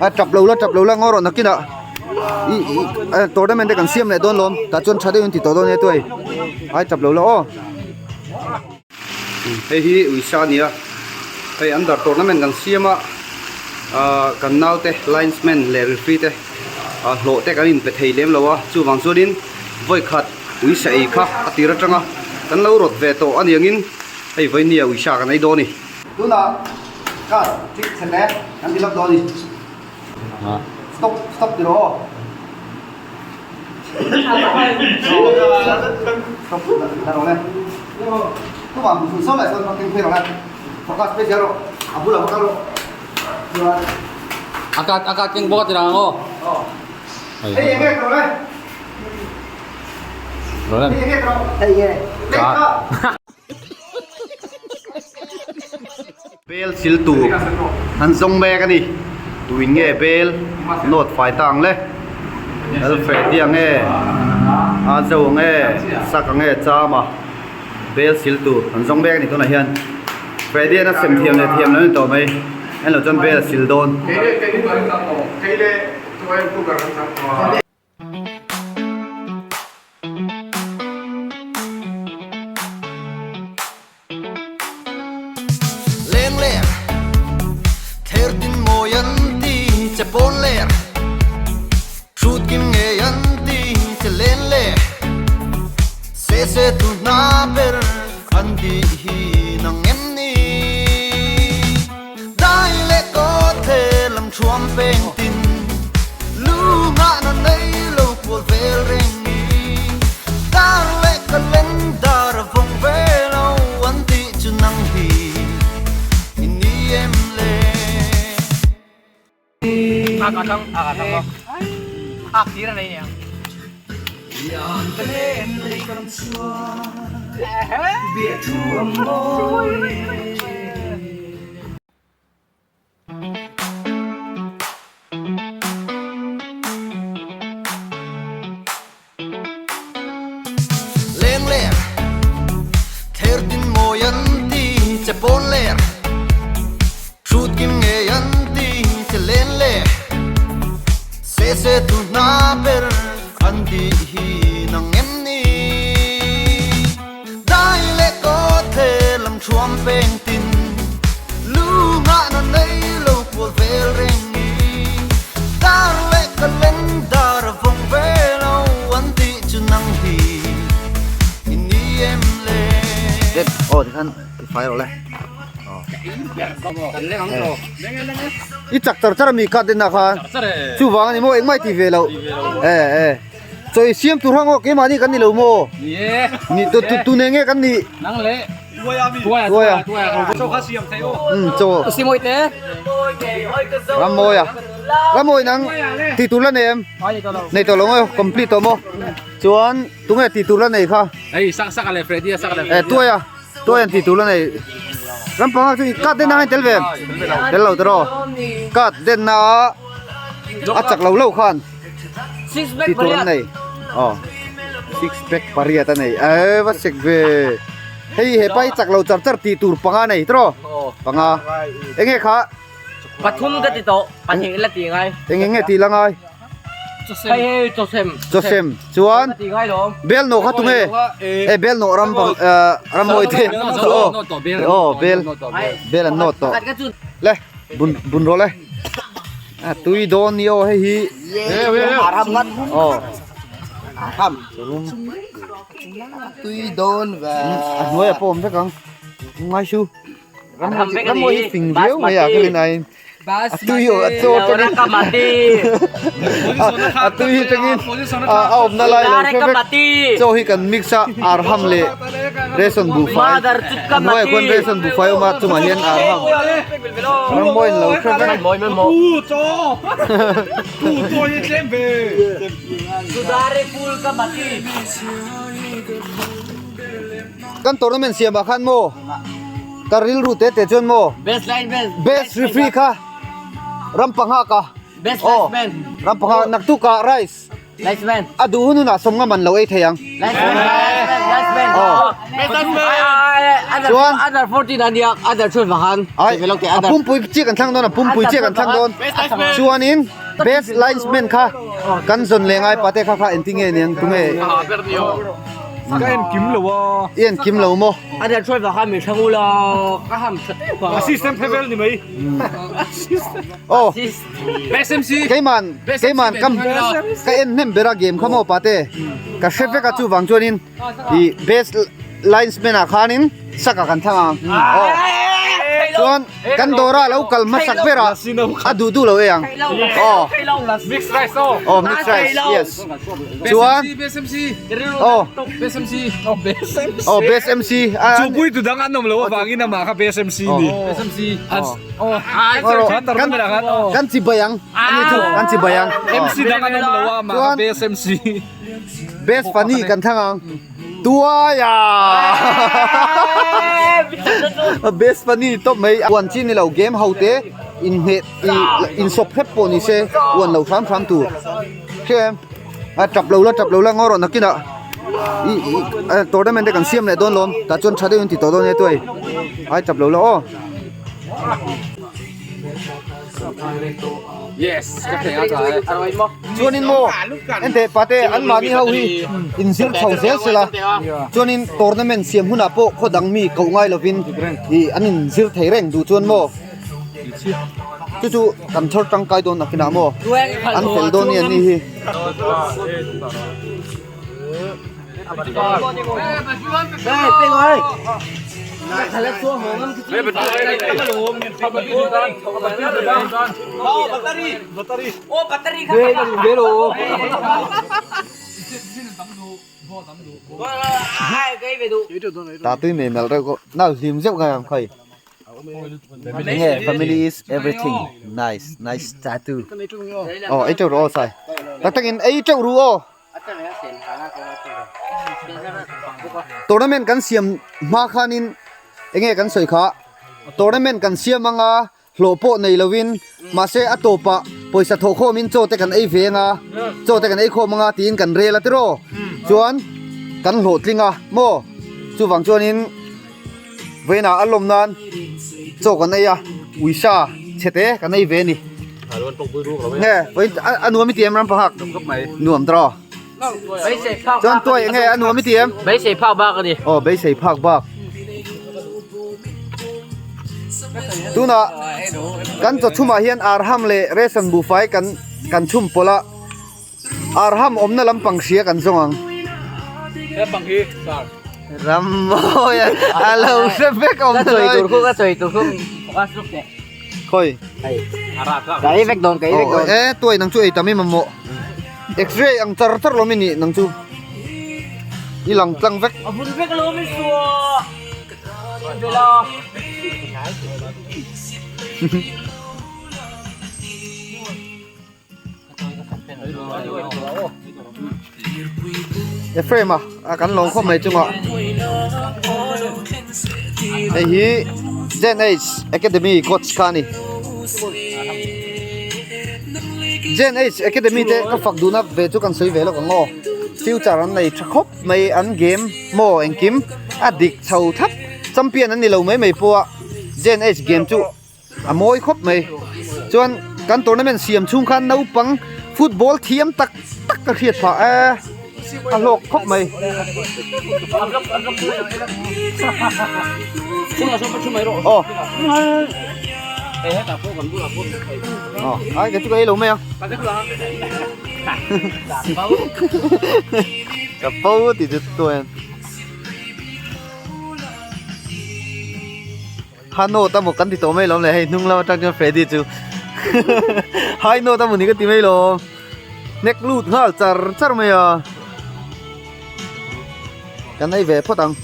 A tap lo la tap lo la ngaw rawh nakinah i i tournament te kan siam leh dawn lawm tah chuan tha deuhin ti tawh dawn nia tuai ai tap lo la aw. Hei hi uisa a ni a hei under tournament kan siam a ahh kan naute linesman leh referee te ah hlawh te kan inpe thei lem lo a chuvang chuanin vawi khat uisa ei kha a tir atanga kan lo rawt ve tawh a niangin hei vawinia uisa kan ei dawn a ni. Tunah car trick chhe hle kan ti lawk dawn a ni. Stop stop ti rawh aw. Stop la rawh le. Tuma bu sawn lai sawn keng phei rawh le. Focus phei zel rawh. A bulah va kal rawh. Chuan Akat akat keng bawk a ti rang aw. Aw. Hei enge rawh le. Rawh le. Hei enge rawh. Hei nge. Ka. Bel sil tur an zawng mek a ni tuin nge bel nawt fai ta ang le Alfred-i ang nge a zo ang nge sak ang nge cham a bel sil tur an zawng mek a ni tunah hian Freddy an a sem thiam leh thiam lo a ni tawh mai en loh chuan bel a sil dawn. Leng ler Ther tin mawi an ti che pawn ler Hrut kim ngei an ti che len le Se se tu hna ber an ti hi nang em ni Dai leh kaw the lam thuam peng tin Lu ngah na nei lo kual vel reng ni Dar leh calendar a vawng ve lo an tih chu nang hi i ni em le. Leng ler Ther tin mawi an ti che pawn ler Hrut kim ngei an ti che len le Se se tu hna ber an ti hi nang em ni Dai leh kaw the lam thuam peng tin Lu ngah na nei lo kual vel reng ni Dar leh calendar a vawng ve lo an tih chu nang hi i ni em le. Aw tikhan ti fai rawh le. I chak char char a mi khat denah khan chuvang a ni maw engmah i ti ve loh e e. Chaw i siam tur hang aw keimahni kan ni lo maw? Ni e. Ni tu tu tu nen nge kan nih? Nang le. Tuaia. Tuaia. Chaw kha siam thei aw. Um chaw. Si mawi te. Ramawia. Ramawi nang ti tur la nei em? Nei tawh lo maw? Complete tawh maw? Chuan tunge ti tur la nei kha? Hei sak sak le Freddy sak le. Eh Tuaia. Tuaia ti tur la nei. Rampanga chu kat den na tel ve em? Tel lo tawh. Kat den na a chak lo lo khan. Ti tur an nei aw six pack pariat a nei eh va sek ve hei hepa hi chak lo char char tih tur panga nei tawh panga eng nge kha pathum ka ti tawh pahnih la ti ngai eng eng nge tih la ngai hei hei chawsem chawsem chuan ti ngai lawm bel nawh kha tunge eh bel nawh ram pang eh ram mawi te aw aw bel bel an nawt tawh le bun bun rawh le. A tui dawn ni aw hei hi. Aw. Rum. Tui dawn ve. A hnuai a pawh awm vek ang. Ngai su. Ram ram mawi hi fing viau mai a ka rin aiin. A tui aw a chaw atangin. A tui hi atangin a awmna lai lo hre vek. Chaw hi kan mix a arham leh ration buhfai. A hnuaiah khuan ration buhfai a awm a chungah hian arham. Rammawi an lo hre vek. Kan tournament siam ah khan maw ka rilru te te chuan maw best referee kha ram panga ka aw ram panga naktuk ah rice. Linesman. A duh hun hunah sawmnga man lo ei thei ang. Linesman. Linesman. Aw. Chuan. Under 14 ania under 12 khan. Ai, a pumpui chiah kan thlang dawn, a pumpui chiah kan thlang dawn. Chuanin best linesman kha kan zawn leh ngai pate kha kha engtin nge niang tunge? Ka en kim lo a. I en kim lo maw? Under 12 khan min thlang ula ka ham tha tep a. Assistant phevel ni mai. Aw. Best MC. Keiman keiman kam ka en hnem bera game kha maw pate ka hre vek a chuvang chuanin i best linesman ah khanin saka kan thlang ang aw chuan kan dawra lo kal hmasak berah a duh duh lo ei ang aw Mixed rice aw. Aw mixed rice yes chuan Best MC. Aw Best MC. Aw best MC. Aw best MC Chu pui tu dang an awm lo avangin amah kha best MC ni. Best MC. Kan kan chi bai ang ani chu kan chi bai ang MC dang an awm lo a amah kha best MC. Best funny kan thlang ang tuaia best funny tawp mai uan chi ni lo game ho te in hne i in sawp hrep pawh ni se uan lo hram hram tur hria em a tap lo la tap lo la ngaw rawh nakinah i i tournament te kan siam leh dawn lawm tah chuan tha deuhin ti tawh dawn nia tuai ai tap lo la aw. Yes, ka thei a tlai. Chuanin maw enteh pate an mahni ho hi inzir chho zel sela chuanin tournament siam hunah pawh khaw dang mi koh ngai lovin ih an inzir thei reng duh chuan maw chu chu kan chhawr tangkai dawn nakinah maw an fel dawn a ni an ni hi. Ta tui nei nalh reuh kawh nal hlim zeuh ngai ang khawi enge family is everything nice nice tattoo aw ei teuh rawh aw sai tak takin ei teuh ru aw. Tournament kan siam hma khanin enge kan sawi kha tournament kan siam anga hlawh pawh nei lovin mahse a tawpah pawisa thawh khawmin chaw te kan ei ve anga chaw te kan ei khawm anga tiin kan rel a tiraw chuan kan hlawhtling a maw chuvang chuanin vawiinah a lawm nan chaw kan ei a uisa chhe te kan ei ve a ni nge vawiin a nuam i ti em ram pahak nuam tawh chuan tuai enge a nuam i ti em beisei phak bak a ni aw beisei phak bak tunah kan chaw chhumah hian arham leh ration buhfai kan kan chhum pawlh a Arham awmna lampang hria kan zawng ang. He pang hi sir. Rammawi a lo hre vek awm Ka chawi tur khu ka chawi tur khu focus luk teh. Khawi. Hei. Ka ei vek dawn ka ei vek dawn. E tuai nang chu ei tam i mamawh. X-ray ang char char lawm i nih nang chu. I lang tlang vek. A vun vek lawm i suah. Bela. Ephraim a a kan lo khawp mai chungah hei hi Zen H Academy coach kha a ni Zen H Academy te ka fak duhna ve chu kan sawi ve lawk ang aw future an nei tha khawp mai an game maw engkim a dik chho thlap champion an ni lo mai mai pawh a Zen H game chu. A mawi khawp mai. Chuan kan tournament siam chhung khan naupang football thiam tak tak ka hriat phah e. A hlawk khawp mai. Aw. Aw, ai ka chu ka ei lo mai a. Ka po ti chu tuan. Ha note a maw kan ti tawh mai lawm le hei hnung lam atang chuan Freddy chu high note a maw ni ka ti mai lawm hnek lut nghal char char mai a kan ei ve phawt ang.